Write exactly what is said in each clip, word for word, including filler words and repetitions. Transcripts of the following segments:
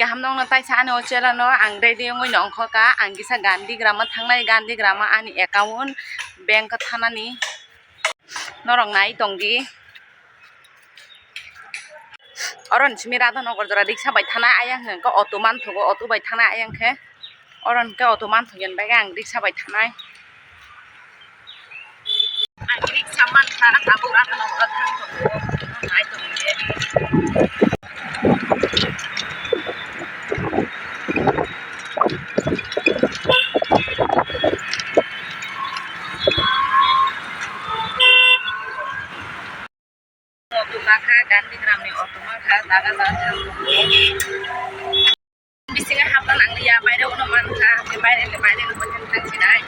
Kaham nokno taisa ani o chela no ang ready wngwi no ongkha kha. Ang kisa Gandhi Gram o thangnai, Gandhi Gram o ani account bank o thanani norok nai tong di. Oro ni simi Radhanagar jora riksa bai thanai, ayang hwnkhe auto manthogo, auto bai thanai ayang khe. Oro hwnkhe auto manthogen bagwi ang riksa bai thanai. Ang riksa mankha, tabuk Radhanagar thang tongo, nai tongdi. Auto makha, Gandhi Gram ni auto makha, jaga jaga thang tongo. Bisingo hapna nangliya, baire uno mankha, baire le baire le bothang thang sinai.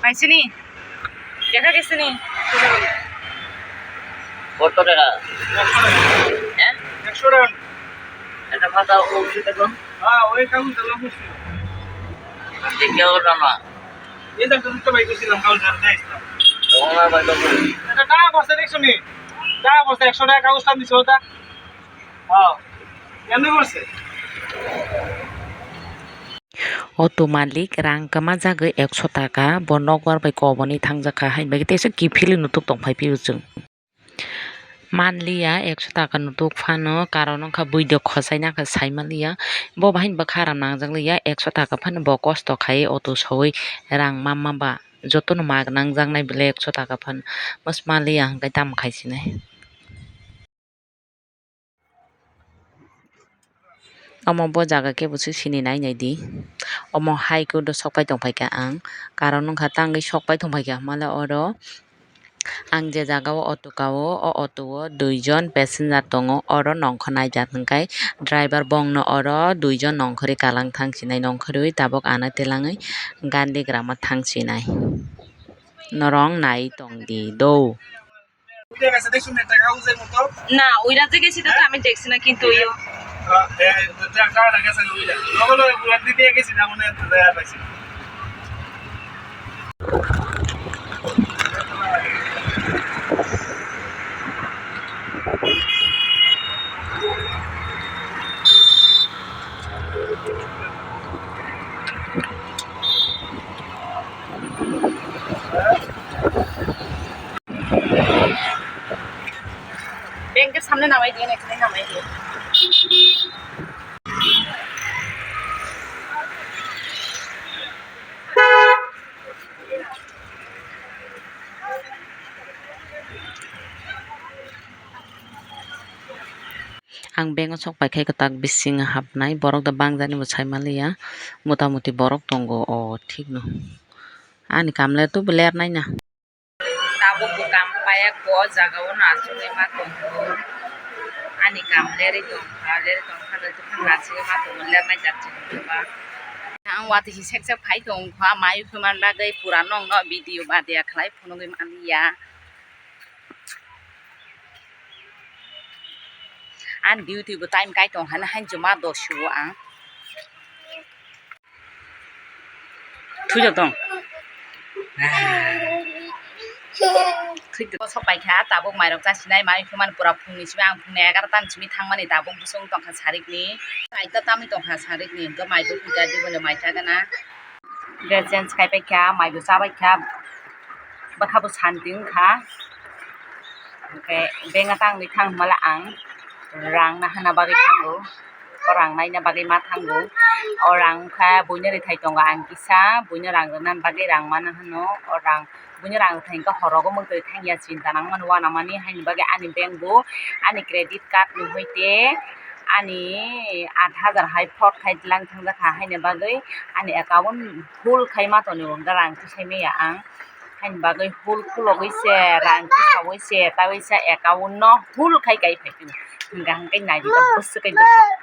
Paisini? Kekha kesini? কত টাকা? হ্যাঁ? একশো টাকা। এটা কথা বলছি তো। হ্যাঁ, ওই কাগজ দিলাম বুঝছি। দেখে ওটা না। এই তো তুমি তো ভাই করছিলাম, কাগজ আর দেয় না। তোমার ভাই তো। এটা টাকা বস্তা দেখছো নি? টাকা বস্তা একশো টাকা কাগজটা দিছো ওটা। হ্যাঁ। এমনি করছে। Auto malik rang kwmajagwi ekso taka bo nokbar bai koboni thangjak kha, haini bagwi teisa kiphilwi nutuk tongphai phio chwng. Manliya ekso taka nutuk phano, karon wngkha buido khochai nakha sai manliya, bo bahai bwkha ram nangjak liya, ekso taka phano bo kosto khai auto sawi rang mamma ba jotono mak nangjaknai belai ekso taka phano, bwsma liya hwnkhe tamo khai sinai. Omo bo jaga kebo se sini nai nai di. Omo hai khe do sok pai tong phai kha ang, karon wngkha tangwi sok pai tong phai kha hwnmale oro ang je jaga o auto ka o, o auto o dui jon passenger tongo, oro nongkhor naijak hwnkhe driver bongno oro dui jon nongkhorwi kalang thang sinai, nongkhorwi tabuk ano telangwi Gandhi Gram o thang sinai. Norok nai tong di do. না, ওই রাজ্যে গেছি তো, তো আমি দেখছি না, কিন্তু ওই ব্যাংকের সামনে নামাই দিয়ে না, এখানে নামাই দিয়ে। Ang bank o sok pai khe kwtak bising hapnai, borok da bang jani bo sai manliya, mota moti borok tongo o thik no. Ani kam le tubu ler nai na. Tabuk bo kam paiyakho, o jaga o no achugwi ma tongo. Ani kam lerwi tongkha, lerwi tongkha, lerwi tongkha, achugwi ma tongo, lernai jat chini ba. Ang watwi hi sek sek phai tongkha, mai phai man bagwi pura nokno video badia khlai phunugwi manliya. Ani duty bo time kai tongkha na, hain juma dos o ang. Thujak tong. Thujak. Sok pai kha, tabuk mairok chasinai, mai phuman pura phungni simi, ang phungni egaroh ta ni simi thangmani, tabuk bwswng tongkha sarikni. Kaita tamwi tongkha sarikni, hwnkhe mai bo phika, diboni mai chagana. Dress change khai pai kha, mai bo cha bai kha, bwkha bo santi wngkha. Hwnkhe bank o tangwi thang hwnmale ang rang nahana bagwi thango. O rang naina bagwi ma thango. O rang kha buino rithai tongo ang kisa, buino rang rwna bagwi rang mano hwno. O rang, buino rang rwthai hwnkhe horogo mwktwi thangya, chinta nangmani uanamani, haini bagwi ani bank bo ani credit card ni hoite ani aat hajar hai fraud khai lang thangjak kha, haini bagwi ani account full khai ma tonwi hwnkhe rang tisai maya ang. Haini bagwi full khulogwi se, rang tisawi se, taiwi se account no full khai kai phai phino. Hwnkha hwnkhe naidi ta bwswk kai bwkha.